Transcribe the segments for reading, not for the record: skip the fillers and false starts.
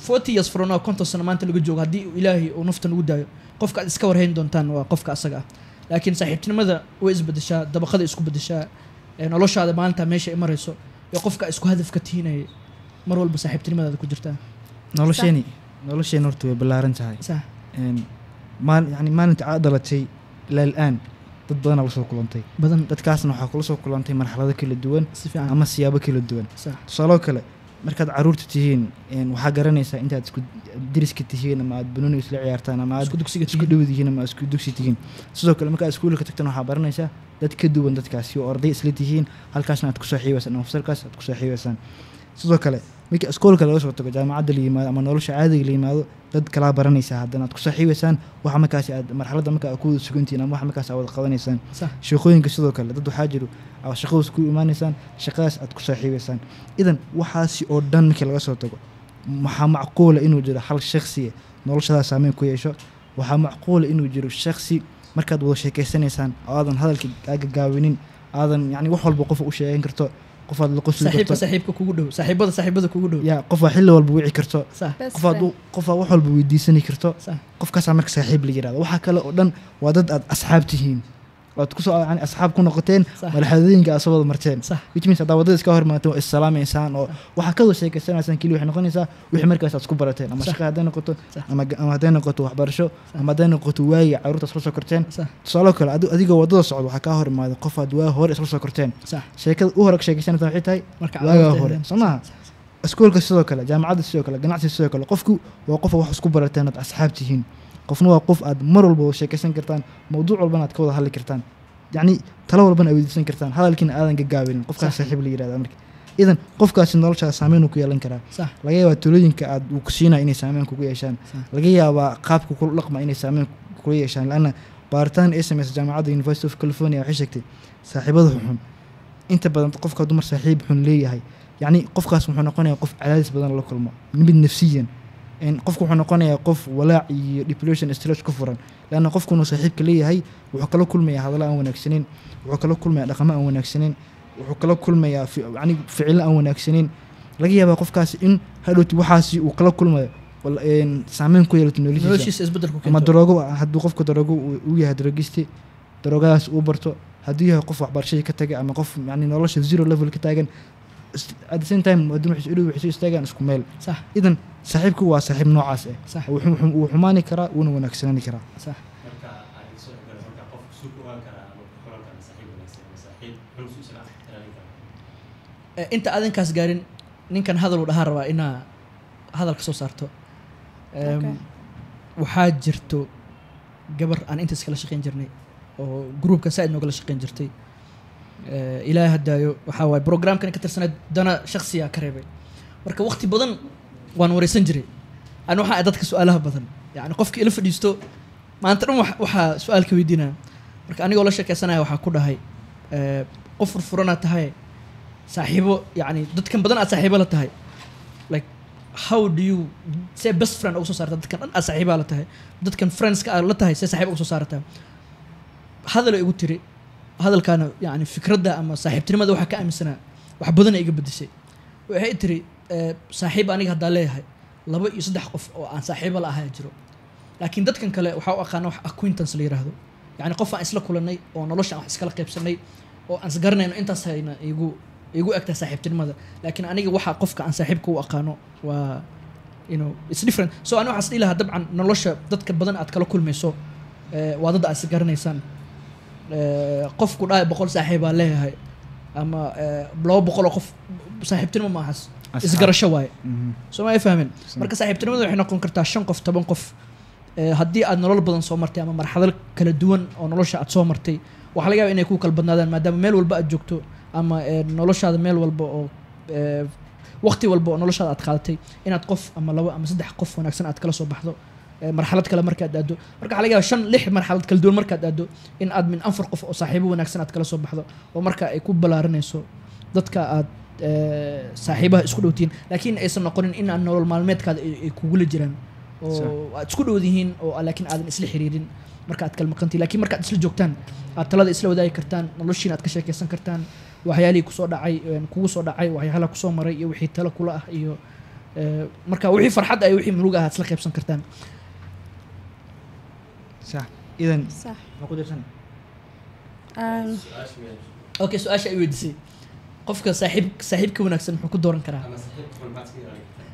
40 years from now, 50 sano maanta laga joogo, haddii Ilaahay uu nafta nagu daayo, qofka aad iska warhayn doontaan waa qofka asaga ah. Laakiin saaxiibtinimada way isbedeshaa, dabaqada isku bedeshaa, noloshaada maalinta meesha ay marayso iyo qofka aad isku hadafka tihiinay mar walba saaxiibtinimadaada ku jirtaa. Nolosheeni horta way ballaaran tahay. Yani maalinta aad dhalatay ilaa al'aan dad badanaa la soo kulantay. Badan. Dadkaasna waxaa kula soo kulantay marxalado kala duwan Si fiican. ama siyaabo kala duwan. Tusaaloo kale, markaad caruurta tihiin, waxaa garanaysaa intaad isku deriska tihiin ama aad banooni isla ciyaartaan ama aad isku dugsiga isku tihiin. dhow tihiin ama isku dugsi tihiin. Sidoo kale, markaad iskuulka tagtaan, waxaa baranaysaa dad ka duwan dadkaasi oo arday isla tihiin, halkaasna aad ku saaxiibaysaan ama fasalkaas aad ku saaxiibaysaan. Sidoo kale, markii iskoolka laga soo tago, jaamacadda la yimaado ama nolosha caadiga la yimaado, dad kalaa baranaysaa, haddana aad ku saaxiibaysaan waxa markaasi aad marxaladda marka aad ku wada sugantihiin ama waxa markaas aad wada qabanaysaan. Shaqooyinka sidoo kale, dad waxaa jiro aad shaqadaas ku imaanaysaan, shaqadaas aad ku saaxiibaysaan. Idan waxaasi oo dhan markii laga soo tago, waxaa macquula inuu jiro hal shakhsi noloshadaas saameyn ku yeesho. Waxaa macquula inuu jiro shakhsi markaad wada sheekeysanaysaan oo aadan hadalka aaga gaawinin, aadan yani wax walba qof u sheegan karto, qofaad la qosli saaxiibka karto. Saaxiibka kugu dhow, saaxiibada saaxiibada kugu dhow. Ya, qofaa xilli walba wici karto. Best Qofaad friend. Qofaa wax walba weydiisani karto. Qofkaasaa marka saaxiib la yirahdo. Waxaa kale oo dhan waa dad aad asxaab tihiin, oad kusoo yani asxaab ku noqoteen marxaladooyinka aad soo wada marteen, which means haddaa waddada iska hor imaateen, waa issalaamaysaan oo waxaa ka wada sheekeysanaysaan keliya waxay noqonaysaa wixii markaas aad isku barateen ama shaqa hadday noqoto ama hadday noqoto waxbarasho ama hadday noqoto waagi carruurta isla soo korteen. Tusaalo kale, adigoo waddada socdo, waxaa kaa hor imaaday qof aad waa hore isla soo korteen. Sheekada u hore ka sheekeysanaysaa waxay tahay marka waagaa carruurta hore. ahaydeen. Soo maaha? Iskuulka sidoo kale, jaamacadda sidoo kale, ganacsiga sidoo kale. Qofku waa qof wax isku barateen, aad asxaab tihiin. Qofna waa qof aad mar walba wada sheekeysan kartaan, mawduuc walbana aad ka wada hadli kartaan, yacni talo walbana aad weydiisan kartaan, hadalkiina aadan gagaabinin. Qofkaas saaxiib la yirahda. Marka idan qofkaasi noloshaada saameyn uu ku yeelan karaa. Laga yaabaa talooyinka aad uu ku siinaya inay saameyn kugu yeeshaan. Laga yaabaa qaabka kula dhaqma inay saameyn kula yeeshaan, laanna baaritaan ay sameysay jaamacadda University of California waxay sheegtay saaxiibada xun inta badan, qofka hadduu mar saaxiib xun leeyahay, yacni qofkaas wuxuu noqonayaa qof cadaadis badan la kulmo, mid nafsiyan. Qofku wuxuu noqonayaa qof walaac iyo depression, stress ku furan, leanna qofku inuu saaxiibka leeyahay wuxuu kala kulmayaa hadallo aan wanaagsaneyn, wuxuu kala kulmayaa dhaqamo aan wanaagsaneyn, wuxuu kala kulmayaa yacni ficilo aan wanaagsaneyn. Laga yaabaa qofkaasi in hadhowti waxaasi uu kala kulmayo saameyn ku yeelato noloshiisa. Noloshiisa isbeddel ku ama keento. Daroogo, hadduu qofka daroogo uu yahay daroogiste, daroogadaas uu barto. Hadduu yahay qof waxbarashadii ka tagay ama qof yani nolosha zero level ka taagan, at the same time haddii waxay soo istaagaan isku meel. Idan saaxiibku waa saaxiib noocaas ah. Wuu xumaani karaa, wuuna wanaagsanani karaa. Marka aan soo galo, marka qofku suu ku ogaan karaa ama ku xulan karaa saaxiib wanaagsan ama saaxiib xun, suu isaga ilaalin karaa? Inta adinkaas gaarin, ninkan hadal uu dhahaa rabaa inaa hadal ka soo saarto. Waxaa jirto gabar aan intaas kala shaqayn jirnay oo groupka saaid noogala shaqayn jirtay. Ilaahay haddaayo, waxaa waaye programkan ka tirsaneed, dana shakhsiya ka reebay. Marka waqti badan waan wareysan jiray. Ani waxaa dadka su-aalaha badan, yani qofka ila fadhiisto maanta dhan waxaa su-aal ka weydiinaya. Marka anigoo la sheekeysanaya waxaa ku dhahay, qof furfuranaa tahay, saaxiibo, yani dadkan badan aad saaxiibo la tahay, like how do you see best friend uga soo saarta dadkan dhan aad saaxiibaa la tahay, dadkan friendska aad la tahay, see saaxiib uga soo saartaa? Hadalay igu tiri, hadalkaana yani fikradda ama saaxiibtinimada waxaa ka aaminsanaa wax badana iga bedeshay. Waxay tiri, saaxiib aniga haddaa leeyahay, laba iyo saddex qof oo aan saaxiibo la ahaa jiro, laakiin dadkan kale waxaa u aqaana wax acquaintance la yiraahdo, yani qof aan isla kulanay oo nolosha aan wax iskala qaybsanay oo aan isgaranayno, intaas hayna igu egtahay saaxiibtinimada. Laakiin aniga waxa qofka aan saaxiibka u aqaano waa it's different. So ani waxaan is dhihi lahaa, dabcan nolosha dadka badan aad kala kulmayso, waa dad aad isgaranaysaan. Qofku dhahay 100 saaxiibaa leeyahay ama 200 oo qof, saaxiibtinimo ma ahas. Asxaab. Isgarasho waaye. Soo ma ay fahmin? Marka saaxiibtinimadu waxay noqon kartaa shan qof, 10 qof. Haddii aad nolol badan soo martay ama marxalado kala duwan oo nolosha aad soo martay, waxaa laga yaaba inay ku kala badnaadaan, maadaama meel walba aad joogto ama noloshaada meel walba oo waqti walba oo noloshaada aad qaadatay inaad qof ama labo ama saddex qof wanaagsan aad kala soo baxdo. Marxalad kale markaad aado, marka waxaa laga yaaba shan, lix marxalad kala duwan markaad aado in aad min afar qof oo saaxiibo wanaagsan aad kala soo baxdo, oo marka ay ku ballaaranayso dadka aad saaxiibaha isku dhowtihiin, laakiin aysan noqonin in aan nolol maalmeedkaada ay kugula jiraan oo aad isku dhowdihiin oo laakiin aadan isla xiriirin marka aad kala maqantihin. Laakiin markaad isla joogtaan, aad talada isla wadaagi kartaan, noloshiina aad ka sheekeysan kartaan, waxyaalihii kusoo dhacay, kugu soo dhacay, waxyaalaha kusoo maray iyo wixii talo kula ah iyo Marka wixii farxad ay wixii murug ah aad isla qaybsan kartaan. Sax idan Sax. Ma ku dirsan? Su-aasha miyaa? Okay, su-aasha ay weydiisay, qofka saaxiibka wanaagsan muxuu ku dooran karaa? Ama saaxiibka xun maxaad iska ilaalin kartaa?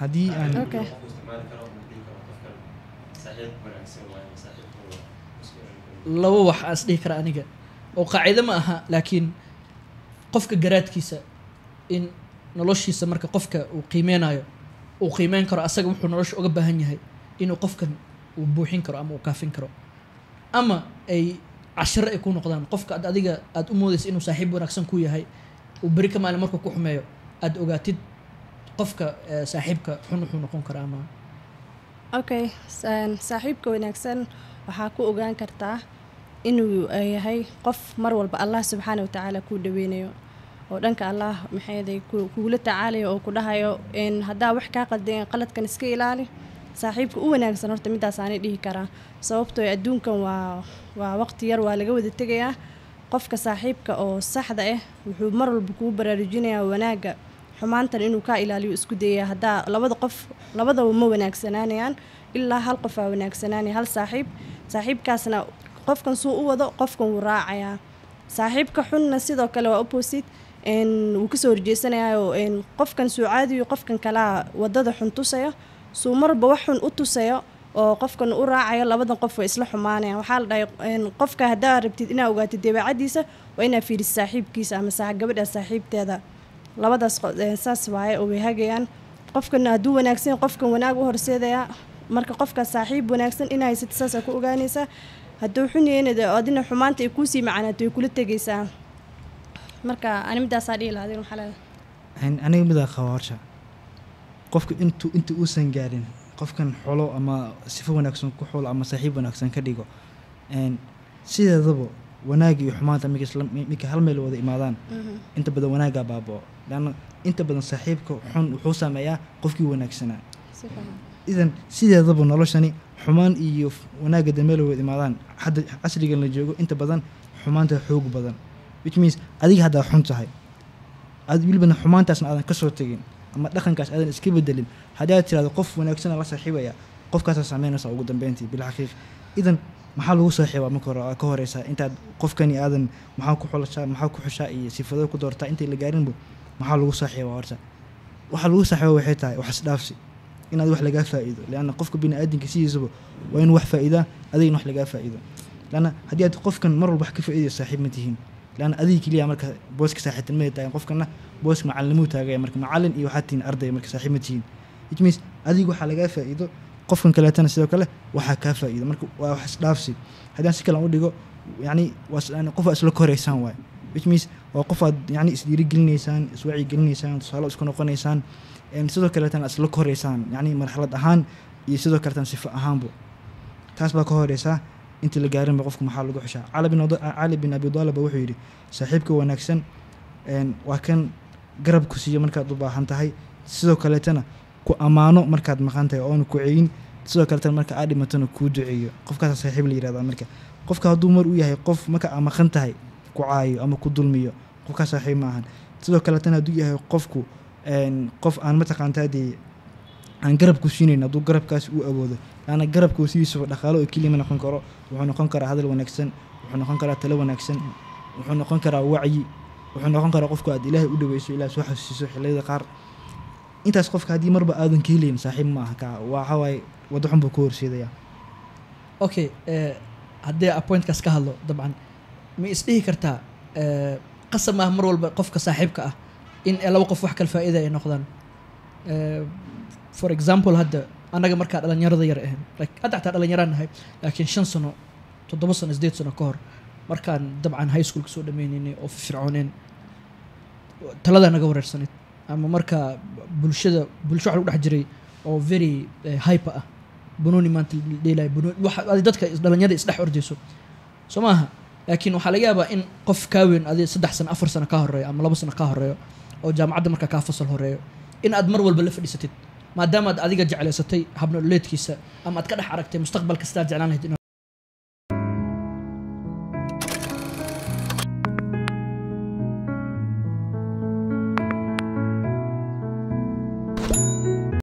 Haddii aan Okay. Qofku isticmaali karo ama dhihi karo qofkan saaxiib wanaagsan waaye ama saaxiib xun waaye, iska ilaalin karo. Laba wax aan is dhihi kara aniga oo qaacido ma aha, laakiin qofka garaadkiisa in noloshiisa marka qofka uu qiimeynayo, uu qiimeyn karo asaga wuxuu nolosha uga baahan yahay inuu qofkan uu buuxin karo ama uu kaafin karo, ama ay cashiro ay ku noqdaan. Qofka aad adiga aad u moodaysa inuu saaxiib wanaagsan ku yahay, uu beri ka maalin markuu ku xumeeyo aad ogaatid qofka saaxiibka xun wuxuu noqon karaa ama Okay, saaxiibka wanaagsan waxaa ku ogaan kartaa inuu yahay qof mar walba Allah subxaana watacaala kuu dhaweynayo oo dhanka Allah maxayday kugula tacaalayo oo ku dhahayo in haddaa wax kaa qaldeen, qaladkan iska ilaali. Saaxiibka u wanaagsan horta midaas aanay dhihi karaa, sababtoo ah adduunkan waa waqti yar, waa laga wada tegayaa. Qofka saaxiibka oo saxda ah wuxuu mar walba kugu baraarujinayaa wanaagga, xumaantan inuu kaa ilaaliyo isku dayaya. Haddaa labada qof labadaba ma wanaagsanaanayaan ilaa hal qof aa wanaagsanaanaya, hal saaxiib. Saaxiibkaasna qofkan suu u wado, qofkan wuu raacayaa. Saaxiibka xunna sidoo kale waa opposite, wuu kasoo horjeesanayaa oo qofkan suu caadiyo, qofkan kalaa wadada xun tusayo, suu marba wax xun u tusayo oo qofkan u raacayo. Labadan qof way isla xumaanayaan. Waxaa la dhahay qofka haddaa rabtid inaa ogaatid dabeecadiisa, waa inaa fiirisid saaxiibkiisa ama gabadha saaxiibteeda. Labadaas saas waaye oo way hagayaan. Qofkan hadduu wanaagsan yahay, qofkan wanaag u horseedaya. Marka qofka saaxiib wanaagsan inaa haysatid saasaa ku ogaanaysaa. Hadduu xun yahayna dee adina xumaanta ay kuusii macaanaato, way kula tegaysaa. Marka ani midaasaa dhihi lahaa. Adiga maxaa leedahay? Aniga midaa qaba horta, qofka inta uusan gaarin qofkan xulo ama sifo wanaagsan ku xulo ama saaxiib wanaagsan ka dhigo, sideedaba wanaag iyo xumaanta marka hal meel wada imaadaan, inta badan wanaaggaa baabao, leanna inta badan saaxiibka xun wuxuu saameeyaa qofkii wanaagsanaa. Si fiican. Idan sideedaba noloshani xumaan iyo wanaagga de meel wada imaadaan, hadda casrigan la joogo inta badan xumaanta xoog badan, which means adiga haddaa xun tahay, aad welibana xumaantaasna aadan kasoo tegin ama dhaqankaas aadan iska bedelin, haddii aad tirahdo qof wanaagsan la saaxiibaya, qofkaasaa saameynaysa ugu dambeyntii bilxaqiiq. Idan maxaa lagu saaxiibaa marka hore ka horeysa intaad qofkani aadan maxaa ku xulashaa, maxaa ku xushaa iyo sifado ku doortaa intay la gaarinbo, maxaa lagu saaxiibaa horta? Waxaa lagu saaxiiba waxay tahay wax isdhaafsi, inaad wax lagaa faa'iido, leanna qofka bini aadamka sidiisaba waa inuu wax faa'iidaa, adigna wax lagaa faa'iido. Leanna haddii aad qofkan mar walba wax ka faa'iidayo, saaxiib ma tihiin, leanna adiga keliya marka booska saaxiibtinimada taagan, qofkana booska macalinimuu taagaya. Marka macalin iyo waxaad tihiin arday, marka saaxiib ma tihiin. It means adiga waxaa lagaa faa'iido, qofkan kaleetana sidoo kale waxaa kaa faa'iido. Marka waa wax isdhaafsi. Haddii aan si kale aan u dhigo, yani waa yani qof aad isla koraysaan waay, which means waa qof aad yani isdhiirigelinaysaan, iswacyigelinaysaan, tusaale isku noqonaysaan, sidoo kaleetana aad isla koraysaan, yani marxalad ahaan iyo sidoo kaleetana sifo ahaanbo. Taas baa ka horeysaa intii la gaarinba qofku maxaa lagu xushaa. Cali bin Abi Talib ba wuxuu yidhi, saaxiibka wanaagsan waa kan garab ku siiyo markaad u baahan tahay, sidoo kaleetana ku ammaano markaad maqan tahay oona ku ceyin, sidoo kaleetana marka aad dhimatona kuu duceeyo. Qofkaasaa saaxiib la yihahdaa. Marka qofka hadduu mar u yahay qof marka aad maqan tahay ku caayo ama ku dulmiyo, qofkaas saaxiib ma ahan. Sidoo kaleetana hadduu yahay qofku qof aan mataqaantaa dee aan garab ku siinayn, hadduu garabkaas uu awoodo, laanna garabku sidiisaba dhaqaalo oo keliya ma noqon karo. Wuxuu noqon karaa hadal wanaagsan, wuxuu noqon karaa talo wanaagsan, wuxuu noqon karaa wacyi, wuxuu noqon karaa qofku aad Ilaahay u dhaweyso, Ilaah soo xasuusiso xilliyada qaar. Intaas qofka haddii marba aadan ka helayn, saaxiib ma aha. Ka waxa waaye waddo xun buu ku horseedaya. Okay, haddii appointkaas ka hadlo, dabcan ma isdhihi kartaa qasab maaha mar walba qofka saaxiibka ah in ay laba qof wax kala faa'iida ay noqdaan? For example, hadda annaga markaa dhalinyarada yar ahayn, like hadda xataa dhalinyaraan nahay, laakiin 5 sano, 7 sano, 8 sano ka hor, markaan dabcan high school kasoo dhameynaynay oo firfircooneen, talada naga wareersaneyd ama marka bulshada bulsho waxa lagu dhex jiray oo very hyper ah, banooni maanta la dheelayo, banooni waxa adi dadka dhalinyarada isdhex ordayso, soo maaha? Laakiin waxaa laga yaabaa in qof kaa weyn adi 3 sano, 4 sano kaa horeeyo ama 2 sano kaa horeeyo oo jaamacadda markaa kaa fasal horeeyo in aad mar walba la fadhiisatid, maadaama aad adiga jeclaysatay habnololeedkiisa ama aad ka dhex aragtay mustaqbalka sidaad jeclaan lahayd.